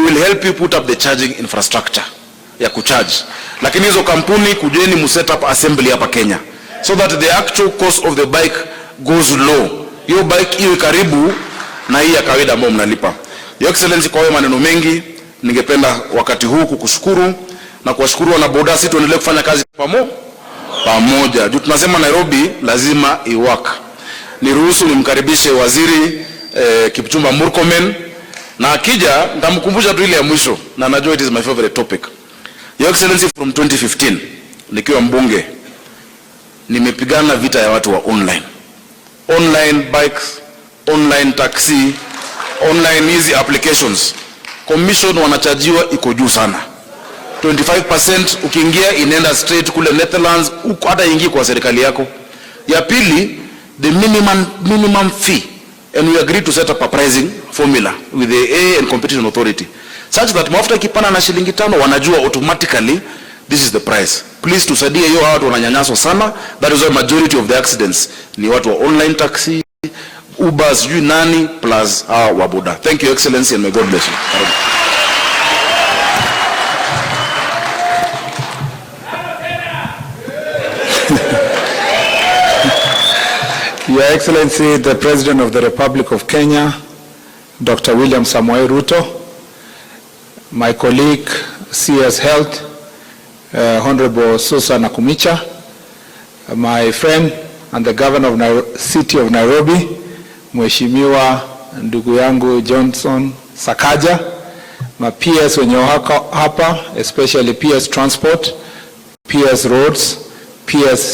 Will help you put up the charging infrastructure ya kucharge, lakini hizo kampuni, kujeni mu set up assembly hapa Kenya so that the actual cost of the bike goes low. Hiyo bike iwe karibu na hii ya kawaida ambayo mnalipa. Your Excellency, kwa hayo maneno mengi, ningependa wakati huu kukushukuru na kuwashukuru wanaboda. Sisi tuendelee kufanya kazi pamoja juu tunasema Nairobi lazima iwork. Niruhusu nimkaribishe Waziri Kipchumba Murkomen, na akija nitamkumbusha tu ile ya mwisho, na najua it is my favorite topic. Your Excellency, from 2015 nikiwa mbunge nimepigana vita ya watu wa online, online bikes, online taxi, online hizi applications. Commission wanachajiwa iko juu sana, 25%. Ukiingia inaenda straight kule Netherlands, huko hata ingii kwa serikali yako. Ya pili, the minimum fee, and we agreed to set up a pricing formula with the AA and Competition Authority such that mafuta ikipanda na shilingi 5, wanajua automatically this is the price. Please tusaidie hiyo, watu wananyanyaswa sana. That is why majority of the accidents ni watu wa online taxi, Uber, sijui nani, plus hawa wa boda. Thank you, Excellency, and may God bless you. Karibu. Your Excellency, the President of the Republic of Kenya, Dr. William Samoei Ruto, my colleague, CS Health, Honorable Susan Nakhumicha, my friend and the Governor of City of Nairobi, Mheshimiwa ndugu yangu Johnson Sakaja, ma PS wenye wako hapa, especially PS Transport, PS Roads, PS